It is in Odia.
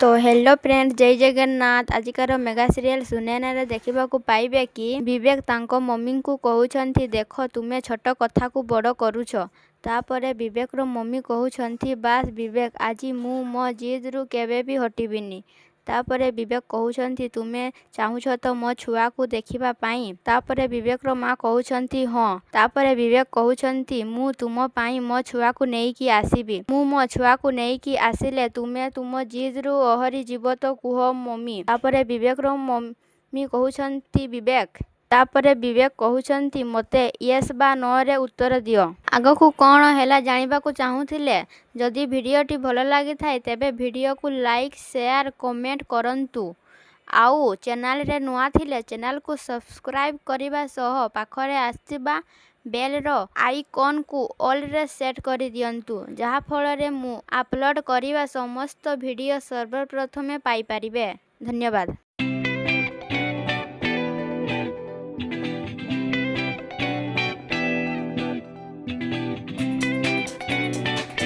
ତ ହ୍ୟାଲୋ ଫ୍ରେଣ୍ଡ, ଜୟ ଜଗନ୍ନାଥ। ଆଜିକାର ମେଗା ସିରିଏଲ ସୁନୈନାରେ ଦେଖିବାକୁ ପାଇବେ କି ବିବେକ ତାଙ୍କ ମମିଙ୍କୁ କହୁଛନ୍ତି, "ଦେଖ, ତୁମେ ଛୋଟ କଥାକୁ ବଡ଼ କରୁଛ।" ତାପରେ ବିବେକର ମମି କହୁଛନ୍ତି, "ବାସ୍ ବିବେକ, ଆଜି ମୁଁ ମୋ ଜିଦ୍ରୁ କେବେ ବି ହଟିବିନି।" ତାପରେ ବିବେକ କହୁଛନ୍ତି, "ତୁମେ ଚାହୁଁଛ ତ ମୋ ଛୁଆକୁ ଦେଖିବା ପାଇଁ?" ତାପରେ ବିବେକର ମା କହୁଛନ୍ତି, "ହଁ।" ତାପରେ ବିବେକ କହୁଛନ୍ତି, "ମୁଁ ତୁମ ପାଇଁ ମୋ ଛୁଆକୁ ନେଇକି ଆସିବି। ମୁଁ ମୋ ଛୁଆକୁ ନେଇକି ଆସିଲେ ତୁମେ ତୁମ ଜିଦ୍ରୁ ଓହରି ଯିବ ତ, କୁହ ମମି?" ତାପରେ ବିବେକର ମମି କହୁଛନ୍ତି, "ବିବେକ।" ତାପରେ ବିବେକ କହୁଛନ୍ତି, "ମୋତେ ୟେସ୍ ବା ନୋରେ ଉତ୍ତର ଦିଅ।" ଆଗକୁ କ'ଣ ହେଲା ଜାଣିବାକୁ ଚାହୁଁଥିଲେ, ଯଦି ଭିଡ଼ିଓଟି ଭଲ ଲାଗିଥାଏ, ତେବେ ଭିଡ଼ିଓକୁ ଲାଇକ୍, ସେୟାର, କମେଣ୍ଟ କରନ୍ତୁ। ଆଉ ଚ୍ୟାନେଲରେ ନୂଆ ଥିଲେ ଚ୍ୟାନେଲକୁ ସବସ୍କ୍ରାଇବ୍ କରିବା ସହ ପାଖରେ ଆସିଥିବା ବେଲ୍ର ଆଇକନ୍କୁ ଅଲ୍ରେ ସେଟ୍ କରିଦିଅନ୍ତୁ, ଯାହାଫଳରେ ମୁଁ ଅପଲୋଡ଼ କରିବା ସମସ୍ତ ଭିଡ଼ିଓ ସର୍ବପ୍ରଥମେ ପାଇପାରିବେ। ଧନ୍ୟବାଦ।